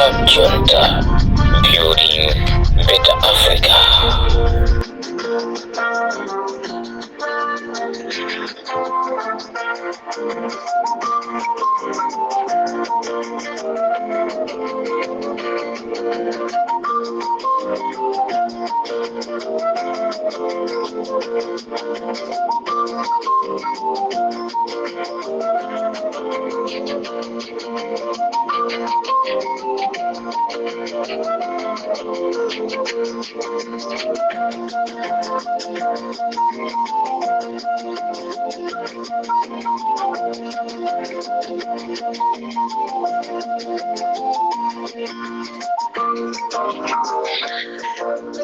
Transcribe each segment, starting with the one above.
Junta, building better Africa.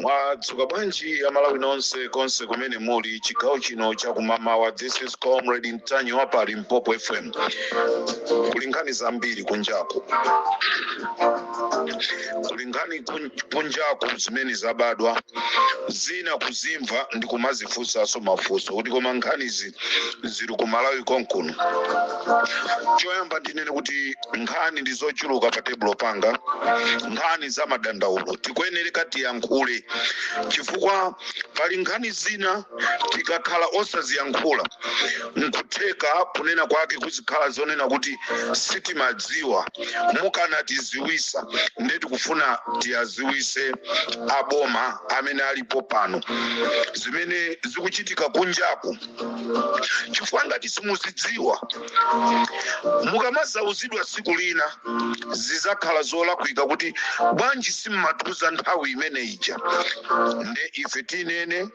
Mwadzuka bwanji Amalawi nonse konse kumene muli chigawo chino chakumamawa? This is Comrade Ntanyiwa pa Limpopo FM. Kuli nkhani zambiri kunjaku, kuli nkhani kunjaku zimene zabadwa, zina kuzimva ndi kumazifunsanso mafunso kuti koma nkhanizi zili ku Malawi konkuno. Choyamba ndinene kuti nkhani ndi zochuluka pa tebulo panga, nkhani za madandaulo. Tikuyenereka tiyankhule chifukwa pali nkhani zina tikakhala osaziyankhula, nkutheka kunena kwake kuzikhala zonena kuti sitimadziwa, mukanatiziwisa. Nde tikufuna tiyaziwise aboma amene alipo pano zimene zikuchitika kunjaku, chifukwa ngati simuzidziwa, mukamazauzidwa tsiku lina zizakhala zolakwika kuti bwanji simmatiuza nthawi imene ija. Nde ife tinene,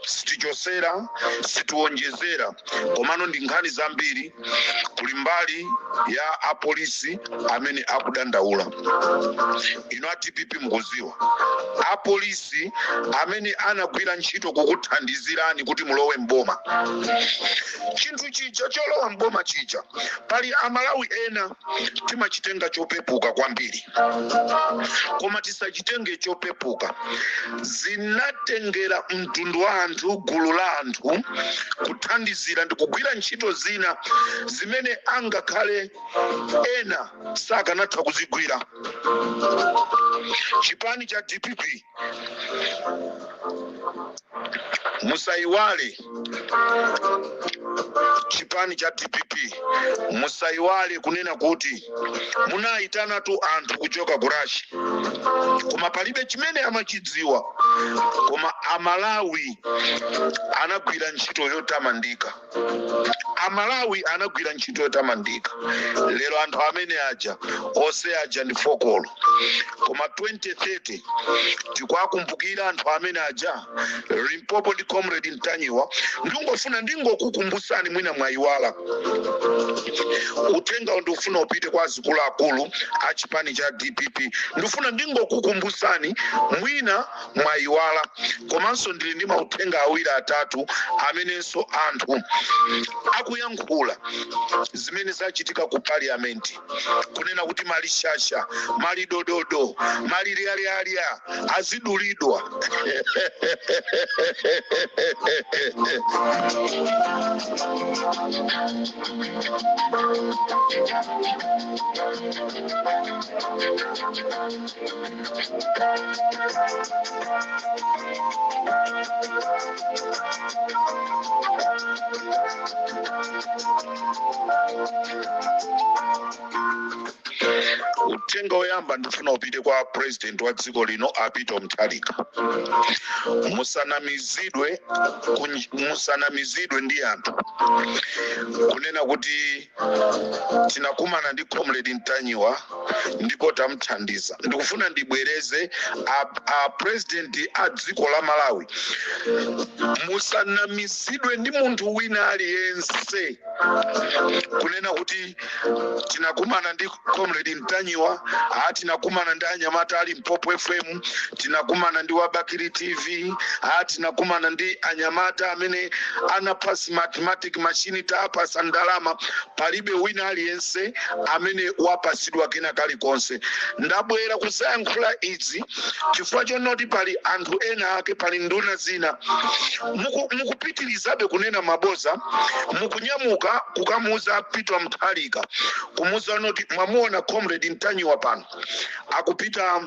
sitichosera, sitiwonjezera, komano ndi nkhani zambiri. Kuli mbali ya apolisi amene akudandaula. Inu a DPP mukuziwa apolisi amene anagwira ntchito kukuthandizirani kuti mulowe mboma. Chinthu chija cholowa mboma chija, pali Amalawi ena timachitenga chopepuka kwambiri, koma tisachitenge chopepuka. Zinatengera mtundu wa anthu, gulu la anthu kuthandizira ndi kugwira ntchito zina zimene angakhale ena sakanatha kuzigwira. Chipani cha DPP, musayiwale, chipani cha DPP musayiwale kunena kuti munayitanatu anthu kuchoka ku Russia, koma palibe chimene amachidziwa. Koma Amalawi anagwira ntchito yotamandika, Amalawi anagwira ntchito yotamandika. Lero anthu amene aja onse aja ndi fokolo, koma 2030 tikuwakumbukira anthu amene aja. Limpopo ndi Comrade Ntanyiwa, ndingofuna ndingokukumbusani, mwina mwayiwala. Uthenga ndikufuna upite kwa azikuluakulu a chipani cha DPP. Ndifuna ndingokukumbusani, mwina mwayiwala. Komanso ndili ndi mauthenga awiri atatu amenenso anthu akuyankhula zimene zachitika ku parliament, kunena kuti malishasha, malidododo, malilyalyalya azidulidwa. Uthenga woyamba ndifuna upite kwa president wa dziko lino, a Peter Mutharika. Musanamizidwe ndi anthu kunena kuti tinakumana ndi Comrade Ntanyiwa ndipo tamthandiza. Ndikufuna ndibwereze, a president a dziko la Malawi, musanamizidwe ndi munthu wina aliyense kunena kuti tinakumana ndi Comrade Ntanyiwa, a tinakumana ndi anyamata a Limpopo FM, tinakumana ndi wa Bakili TV, a tinakumana ndi anyamata amene anapha Smartmatic machine, taapasa ndalama. Ndalama palibe wina aliyense amene wapasidwa kena kalikonse. Ndabwera kusayankhula izi chifukwa chonoti pali anthu ena ake, pali nduna zina mukupitirizabe kunena maboza, mukunyamuka kukamuuza Peter Mutharika, kumuuza noti mwamuona Comrade Ntanyiwa pano akupita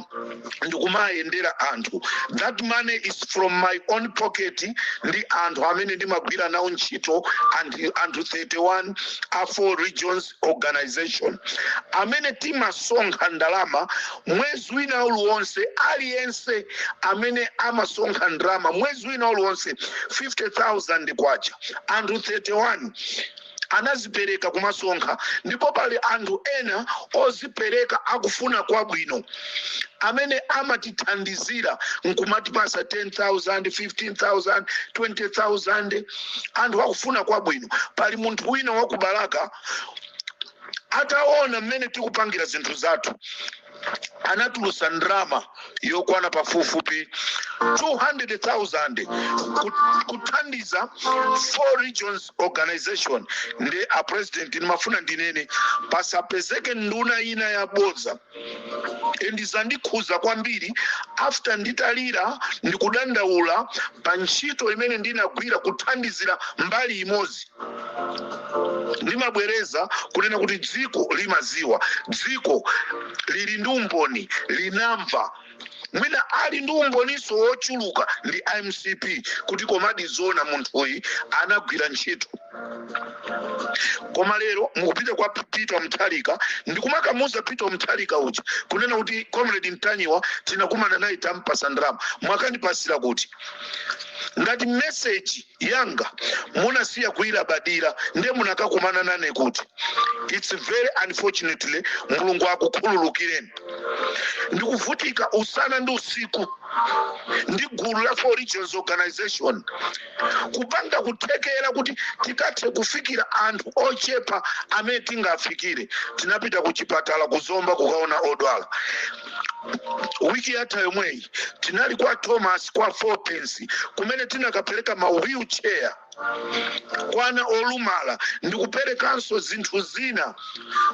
ndikumayendera anthu. That money is from my own pocket ndi anthu amene ndimagwira nawo ntchito, anthu 31 a Four Regions Organization amene timasonkha ndalama mwezi wina uliwonse. Aliyense amene amasonkha ndalama mwezi wina uliwonse 50,000 kwacha, anthu 31 anazipereka kumasonkha. Ndipo pali anthu ena ozipereka akufuna kwabwino amene amatithandizira nkumatipasa 10,000, 15,000, 20,000, anthu akufuna kwabwino. Pali munthu wina wakubalaka ataona mmene tikupangira zinthu zathu, anatulusa ndrama yokwana pafupifupi 200,000 kuthandiza Four Regions Organization. Ndi a president, ndimafuna ndinene, pasapezeke nduna ina yabodza. Ndizandikhuza kwambiri after nditalira ndikudandaula pa ntchito imene ndinagwira kuthandizira mbali imodzi. Ndimabwereza kunena kuti dziko limaziwa, dziko lili ndi umboni, linamva. Mwina ali ndi umboniso wochuluka ndi MCP kuti komadi zona munthuyi anagwira ntchito. Koma lero mukupita kwa Peter Mutharika ndikumakamuza Peter Mutharika uja kunena kuti Comrade Ntanyiwa tinakumana naye, tampasa ndalama. Mwakandipasira kuti? Ngati message yanga munasiya kuyilabadira, ndiye munakakumana nane kuti? It's very unfortunately, Mulungu akukhululukireni. Ndikuvutika usana ndi usiku ndi gulu la Four Regions Organization kupanga kuthekera kuti tikathe kufikira anthu ochepa amene tingafikire. Tinapita ku chipatala kuzomba kukaona odwala. Wiki yatha yomweyi tinali kwa Thomas kwa Fourpence kumene tinakapereka ma wheelchair kwana olumala ndikuperekanso zinthu zina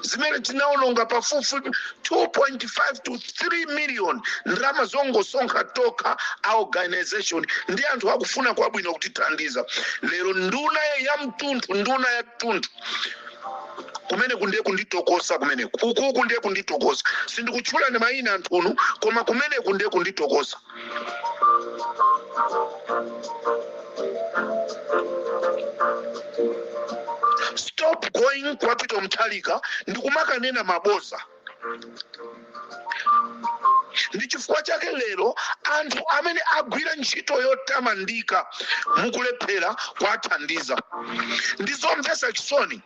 zimene tinaononga pafupifupi 2.5 to 3 million, ndalama zongosonkha tokha a organization ndi anthu akufuna kwabwino kutithandiza. Lero nduna ya mtunthu, nduna ya mtunthu kumeneku ndiye kunditokosa kumeneku, ukuku ndiye kunditokosa. Sindikutchula ndi mayina anthunu, koma kumeneku ndiye kunditokosa. Stop going kwa Peter Mutharika ndikumakanena maboza. Ndi chifukwa chake lero anthu amene agwira ntchito yotamandika mukulephera kuwathandiza. Ndizomvetsa chisoni.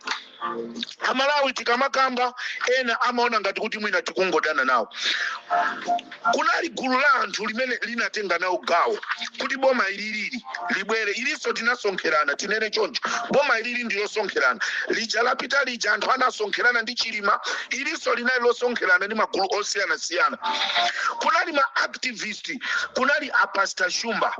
Amalawi tikamakamba, ena amaona ngati kuti mwina tikungodana nawo. Kunali gulu la anthu limene linatenga nawo gawo kuti boma ililili libwere. Ilinso tinasonkherana, tinene choncho, boma ilili ndilosonkherana. Lija lapita lija anthu anasonkherana ndi Chilima, ilinso linali losonkherana ndi magulu osiyanasiyana. Kunali ma activist, kunali a Pastor Shumba,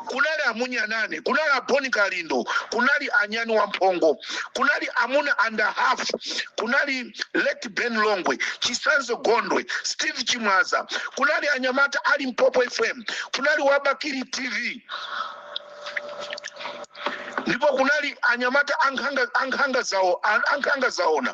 kunali amunyanane, kunali aboni Kalindo, kunali anyani wamphongo, kunali amuna and a half, kunali late Ben Longwe, Chisanzo Gondwe, Steve Chimwaza, kunali anyamata ali Mpopo FM, kunali Wabakiri TV, ndipo kunali anyamata ankhanga zaona,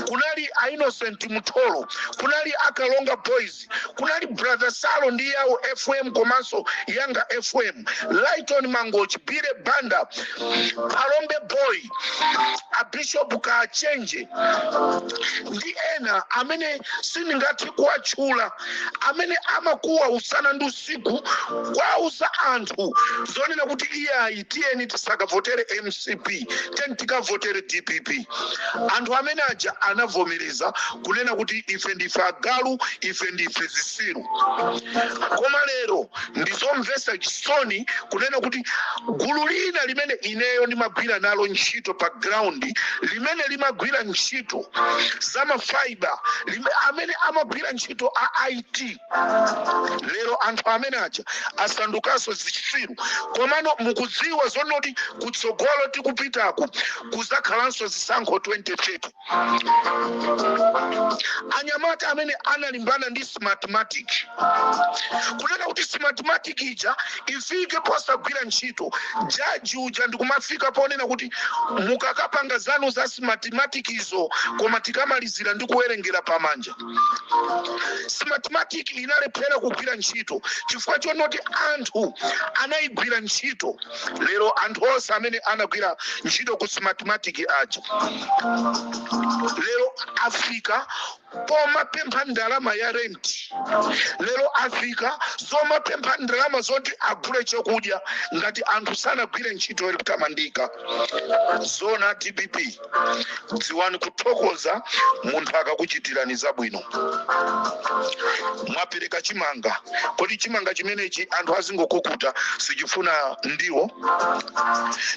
kunali a Innocent Mutholo, kunali akalonga Boys, kunali Brother Salo ndi Yawo FM komanso Yanga FM, Lighton Mangochi, Bile Banda, Palombe Boy, a Bishop Kachenje ndi ena amene sindingathe kuwatchula, amene amakuwa usana ndi usiku kuwauza anthu zonena kuti iyayi, tiyeni tisakavotere MCP, tiyeni tikavotere DPP. Anthu amene aja anavomereza kunena kuti ife ndife agalu, ife ndife zisiru. Koma lero ndizomvetsa chisoni kunena kuti gulu lina limene ineyo ndimagwira nalo ntchito pa ground Limene limagwira ntchito za ma fiber, amene amagwira ntchito a IT, lero anthu amene aja asandukanso zichitsiru. Komano mukudziwa zonoti kutsogolo tikupitaku kuzakhalanso zisankho 2030. Anyamata amene analimbana ndi Smartmatic, kunena kuti Smartmatic ija ifike posagwira ntchito, jaji uja ndikumafika ponena kuti mukakapanga zanu za Smartmatic izo, koma tikamalizira ndi kuwerengera pamanja. Smartmatic inalephera kugwira ntchito chifukwa chonoti anthu anayigwira ntchito. Lero anthu onse amene anagwira ntchito ku Smartmatic aja lero afika pomapempha ndalama ya rent, lero afika zomapempha ndalama zoti agule chakudya, ngati anthu sanagwire ntchito yotamandika. Zona DPP, dziwani kuthokoza munthu akakuchitirani zabwino. Mwapereka chimanga, kodi chimanga chimenechi anthu azingokukuta, sichifuna ndiwo?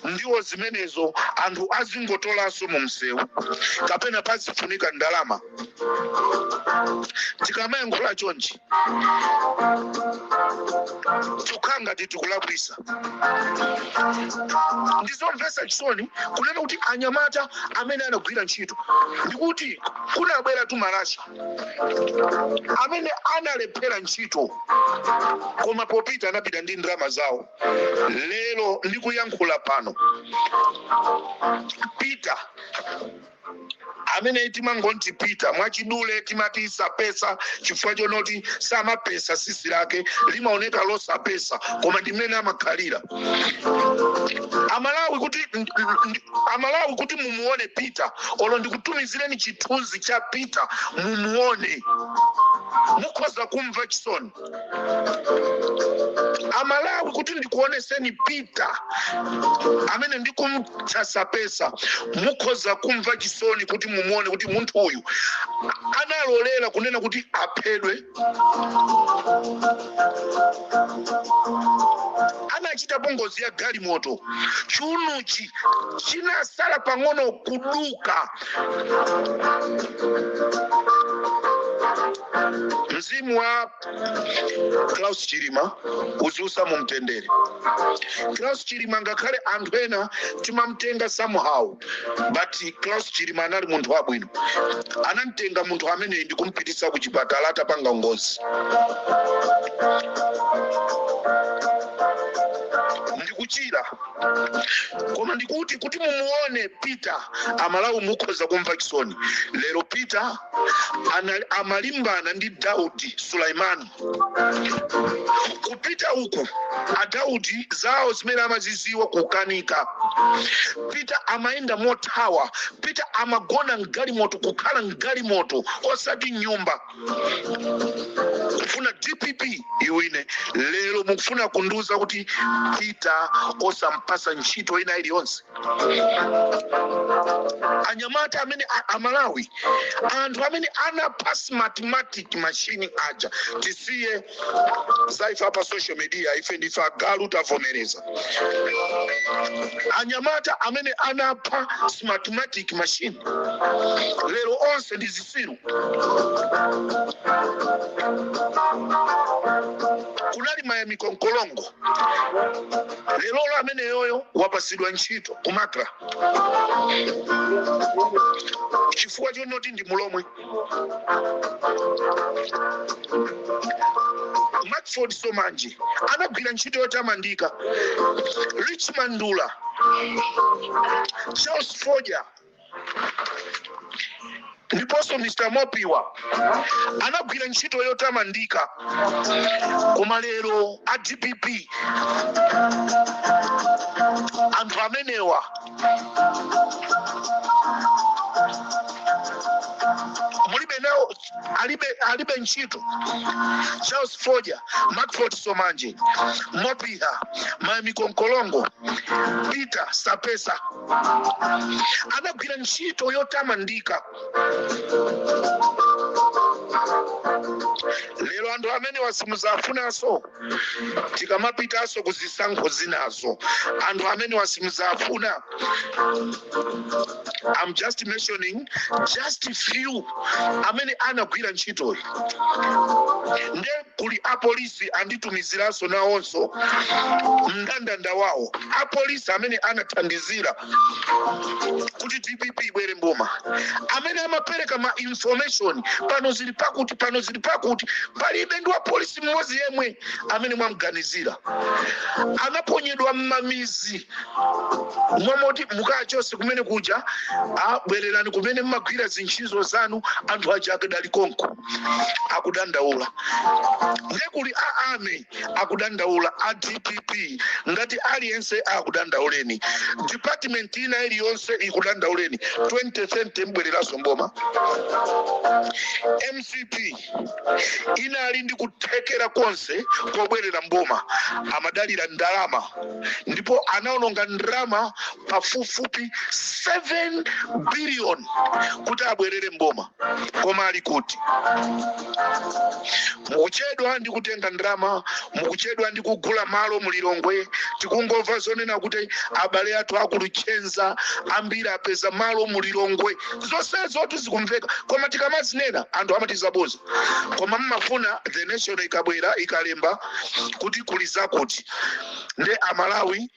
Ndiwo zimenezo anthu azingotolanso mu msewu, kapena pazifunika ndalama? Tikamayankhula chonchi tikukhala ngati tikulakwisa. Ndizomvetsa chisoni kunena kuti anyamata amene anagwira ntchito, ndikuti kunabwera tumarasha amene analephera ntchito, koma popita anapita ndi ndalama zawo. Lero ndikuyankhula pano, Peter amene timangoti Peter mwachidule, timati sapesa chifukwa chonoti samapesa, sisi lake limaoneka losapesa, koma ndimene amakhalira. Amalawi kuti mumuone Peter, olo ndikutumizireni chithunzi cha Peter mumuone, mukhoza kumva chisoni. Amalawi, kuti ndikuoneseni Peter amene ndikumtcha sapesa, mukhoza kumva chisoni kuti mumuone kuti munthu uyu analolera kunena kuti aphedwe, anachitapo ngozi ya galimoto, chiunochi chinasala pang'ono kuduka. Mzimu wa Klaus Chilima uziusa mu mtendere. Klaus Chilima, ngakhale anthu ena timamtenga somehow, but Klaus Chilima anali munthu wabwino. Anamtenga munthu ameneyi ndikumpitisa ku chipatala atapanga ngozi ndikuchira. Koma ndikuti kuti mumuone Peter, Amalawi, mukhoza kumva chisoni. Lero Peter amalimbana ndi Daudi Sulaiman. Kupita uku aDaudi zawo zimene amaziziwa kukanika. Peter amayenda mothawa. Peter amagona mgalimoto, kukhala mgalimoto osati nyumba, kufuna DPP iwine. Lero mukufuna kundiuza kuti Peter osampasa ntchito ina iliyonse? Anyamata amene Amalawi, anthu amene anapha Smartmatic machine aja, tisiye zaife pa social media, ife ndife agalu, tavomereza. Anyamata amene anapha Smartmatic machine lero onse ndi zisiru. Kunali Mayamiko Nkolongo, lerolo ameneyoyo wapasidwa ntchito ku MACRA chifukwa chonoti ndi Mulomwe. Maxford Somanje anagwira ntchito yotamandika. Rich Mandula, Charles Foja ndiponso Mr Mopiwa anagwira ntchito yotamandika. Koma lero a DPP, anthu amenewa mulibe nawo, alibe ntchito. Charles Foja, Macford Somanje, Mopiha, Mayamiko Nkolongo, Peter Sapesa anagwira ntchito yotamandika. Lero anthu amenewa simuzafunanso. Tikamapitanso ku zisankho zinazo, anthu amenewa simuzafuna. I'm just mentioning just few amene anagwira ntchitoyi. Nde kuli apolisi anditumiziranso nawonso mndandanda wawo, apolisi amene anathandizira kuti DPP ibwere mboma, amene amapereka ma information, pano zili pakuti, pano zili pakuti. Palibe ndi wapolisi mmodzi yemwe amene mwamganizira. Anaponyedwa mmamizi mwamoti mukachose kumene kuja, abwererani kumene mmagwira zintchito zanu. Anthu aja akadali konko akudandaula. Ndekuli a army akudandaula, a DPP, ngati aliyense akudandauleni, department ina iliyonse ikudandauleni. 2030 mbwereranso mboma. MCP inali ndi kuthekera konse kobwerera mboma. Amadalira ndalama, ndipo anaononga ndalama pafupifupi 7 billion kuti abwerere mboma. Koma ali kuti? Mukuchedwa ndi kutenga ndalama, mukuchedwa ndi kugula malo mulilongwe. Tikungomva zonena kuti abale athu akuluchenza ambiri apeza malo mulilongwe. Zonsezo tizikumveka, koma tikamazinena anthu amati zaboza. Koma mmafuna The Nation ikabwera, ikalemba kuti kuli zakuti, nde Amalawi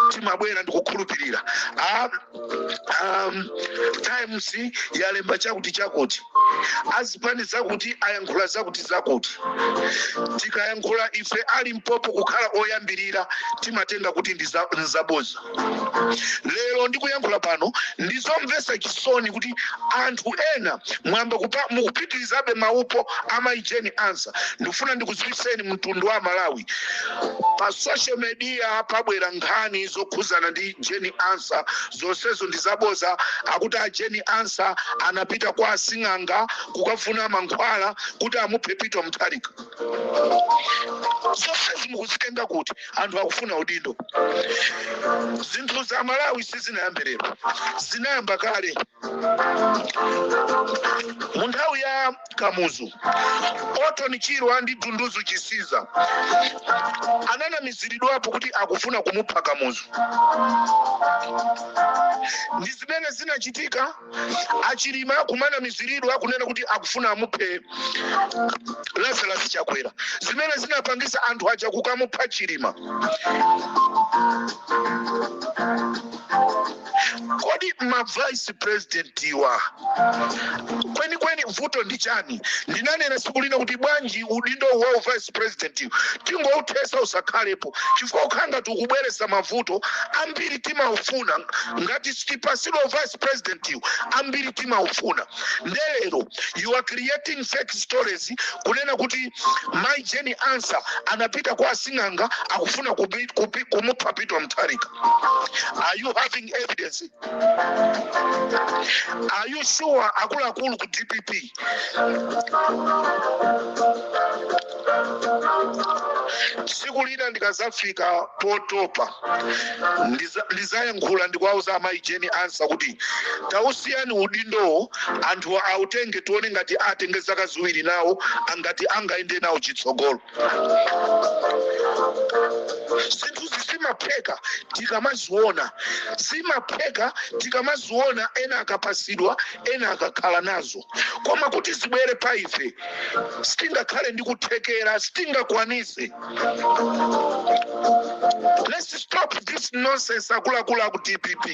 timabwera ndikukhulupirira. Times yalemba chakuti chakuti, azipani zakuti ayankhula zakuti zakuti. Tikayankhula ife ali mpopo kukhala oyambirira, timatenga kuti ndi nzaboza. Lero ndikuyankhula pano, ndizomvetsa chisoni kuti anthu ena mwamba mukupitirizabe maupo a Mayi Jane Ansah. Ndikufuna ndikudziwitseni mtundu wa Malawi, pa social media pabwera nkhani zokhuzana ndi Jane Ansah, zonsezo ndi zaboza. Akuti a Jane Ansah anapita kwa asing'anga kukafuna mankhwala kuti amuphe Peter Mutharika. Zonsezi mukuzitenga kuti? Anthu akufuna udindo. Zinthu za Malawi sizinayambe lero, zinayamba kale mu nthawi ya Kamuzu. Orton Chirwa ndi Dunduzu Chisiza ananamiziridwapo kuti akufuna kumupha Kamuzu. Ndi zimene zinachitika. Achilima kumanamiziridwa kunena kuti akufuna amuphe Lazarus Chakwera, zimene zinapangisa anthu aja kukamupha Chilima. Kodi ma vice president iwa kwenikweni vuto ndi chani? Ndinanena siku lina kuti bwanji udindo wa vice president tingouthesa, usakhalepo, chifukwa ukhala ngati ukubweresa mavuto ambiri. Timaufuna ngati sitipasidwa vice president iwo, ambiri timaufuna. Ndelero you are creating fake stories kunena kuti Mai Jane Ansah anapita kwa asing'anga, akufuna kumupha Peter Mutharika. Are you having evidence? Are you sure, akuluakulu ku DPP? Tsiku lina ndikazafika potopa, ndizayankhula ndikuwauza amayi Jane Ansah kuti tausiyani udindowo, anthu autenge, tione ngati atenge zaka 2 nawo, angati angaende nawo chitsogolo. Zinthu zimapheka tikamaziona, zimapheka tikamaziona ena akapasidwa, ena akakhala nazo. Koma kuti zibwere pa ife, sitingakhale ndi kuthekera, sitingakwanise. Let's stop this nonsense. Akuluakulu aku DPP,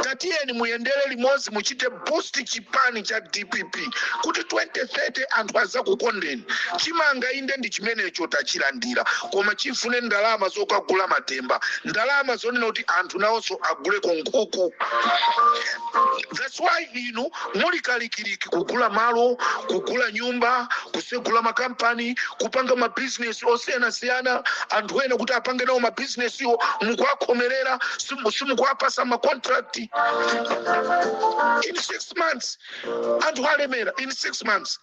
tatiyeni muyendere limodzi, muchite boost chipani cha DPP kuti 2030 anthu azakukondeni. Chimanga inde ndi chimenecho tachilandira, koma chifune ndalama zokagula matemba, ndalama zonena kuti anthu nawonso aguleko nkhuku. That's why inu muli kalikiliki kugula malo, kugula nyumba, kusegula makampani, kupanga mabizinesi osiyanasiyana. Anthu ena kuti apange nawo mabizinesiwo mukuwakhomerera, simukuwapasa macontract. In 6 months months anthu alemera. In 6 months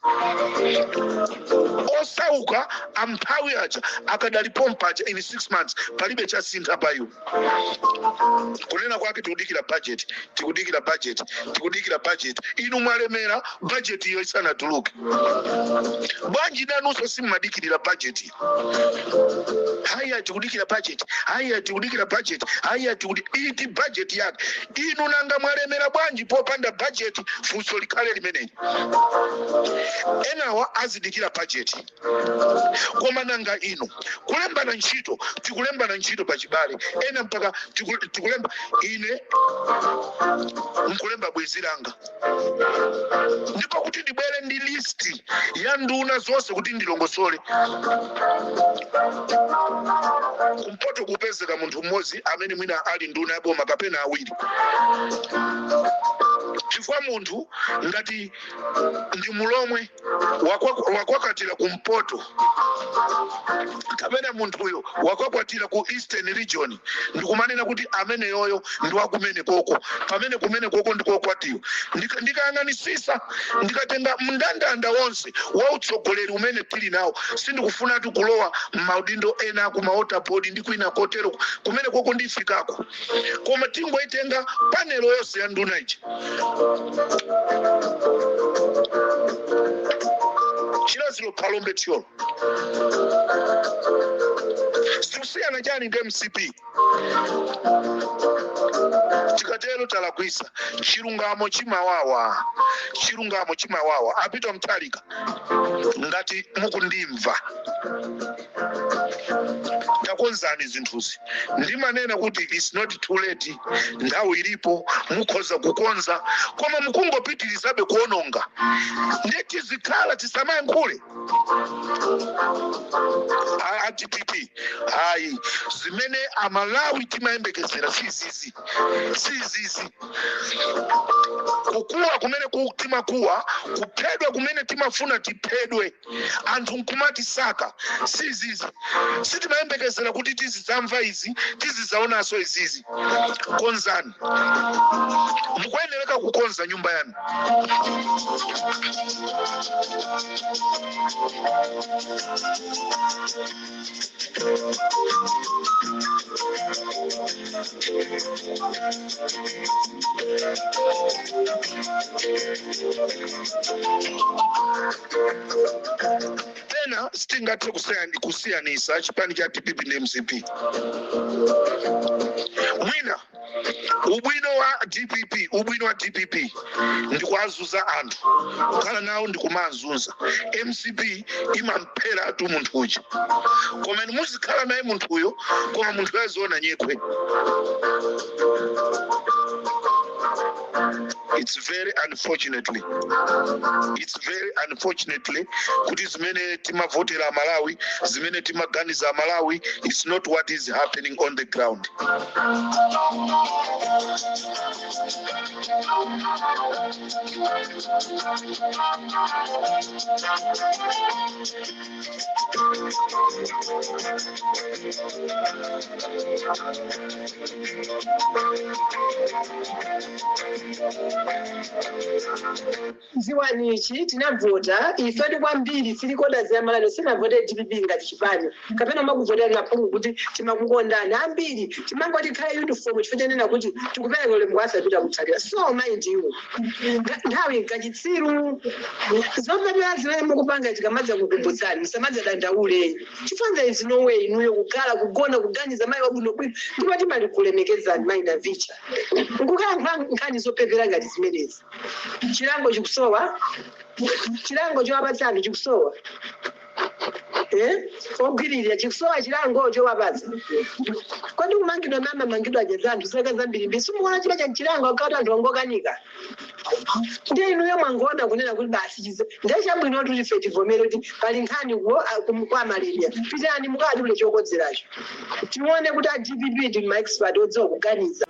osauka, amphawi aja akadali pompaja. In 6 months palibe chasintha pa iwo. Kunena kwake, tikudikira budget, tikudikira budget, tikudikira budget. Inu mwalemera budget iyo isanatuluke. Bwanji nanunso simmadikirira budget? Haya, tikudikira budget, haya, tikudikira budget, haya, tikudi iti budget yake? Inu nanga mwalemera bwanji popanda budget? Funso likhale limeneli. Enawa azidikira budget, koma nanga inu? Kulembana ntchito, tikulembana ntchito pachibale, ena mpaka tikulemba, ine nkulemba bwenzi langa. Ndipo kuti ndibwere ndi list ya nduna zonse kuti ndilongosole, kumpoto kupezeka munthu mmodzi amene mwina ali nduna ya boma kapena awiri, chifukwa munthu ngati ndi Mulomwe wakwakatira kumpoto, kapena munthuyo wakakwatira ku Eastern Region, ndikumanena kuti amene yoyo ndi wakumene koko, pamene kumene koko ndikokwatiwa. Ndikayang'anisisa, ndikatenga mndandanda wonse wa utsogoleri umene tili nawo, sindikufunatu kulowa m'maudindo ena ku ma water board ndi kwina kotero kumene koko ndifikako, koma tingoitenga panelo yonse ya nduna iji. Chiradzulu, Phalombe, Thyolo, sikusiyana chani ndi MCP? Tikatero talakwisa. Chilungamo chimawawa, chilungamo chimawawa. A Peter Mutharika, ngati mukundimva, takonzani zinthuzi. Ndimanena kuti it's not too late, nthawi ilipo, mukhoza kukonza, koma mukungopitirizabe kuononga. Ndiye tizikhala tisamayankhule? A DPP, hayi, zimene Amalawi timayembekezera sizizi, sizizi. Kukuwa kumene timakuwa, kuphedwa kumene timafuna tiphedwe, anthu nkumatisaka, sizizi. Sitimayembekezera kuti tizidzamva izi, tizidzaonanso izizi. Konzani, mukuyenereka kukonza nyumba yanu. Pena sitingathe kusiyanisa chipani cha DPP ndi MCP. Mwina ubwino wa DPP, ubwino wa DPP ndikuazuza anthu, kukhala nawo ndikumazunza. MCP imamphera tu munthu uja, koma inu muzikhala naye munthuyo, koma munthuyo aziona nyekhwe. It's very unfortunately kuti zimene timavotera Amalawi, zimene timaganiza Amalawi, it's not what is happening on the ground. Ziwani ichi, tinavota ife kwambiri silikoda ziyamalano, sinavote DPP ngati chipani kapena makuvotera maphungu kuti timakukondani. Ambiri timangoti khale uniform chifukwa chanena kuti tikupereka ulemu kwa Peter Mutharika. So mind you, nthawi nkachitsiru. Zopepera zimene mukupanga, tikamadza kukumbutsani, musamadza dandaule, chifukwa there is no way inuyo kukhala, kugona, kuganiza mayi wabwinobwino, ndipo timalikulemekezani mayi Navicha, nkukhala nkhani zopepera ngati zimenezi. Chilango chikusowa, chilango chowapatsa anthu chikusowa, eh? Ogwiririra chikusowa, chilango chowapatsa. Kodi kumangidwa mama mangidwa aja anthu zaka zambirimbiri, simukuona chila cha chilango akati anthu angokanika? Ndiye inuyo mwangoona kunena kuti basi chize. Ndiye chabwino kuti ife tivomere kuti pali nkhani kwa Malebya. Pitani mukatule chokodzeracho, tione kuti a DPP ndi ma expert odziwa kuganiza.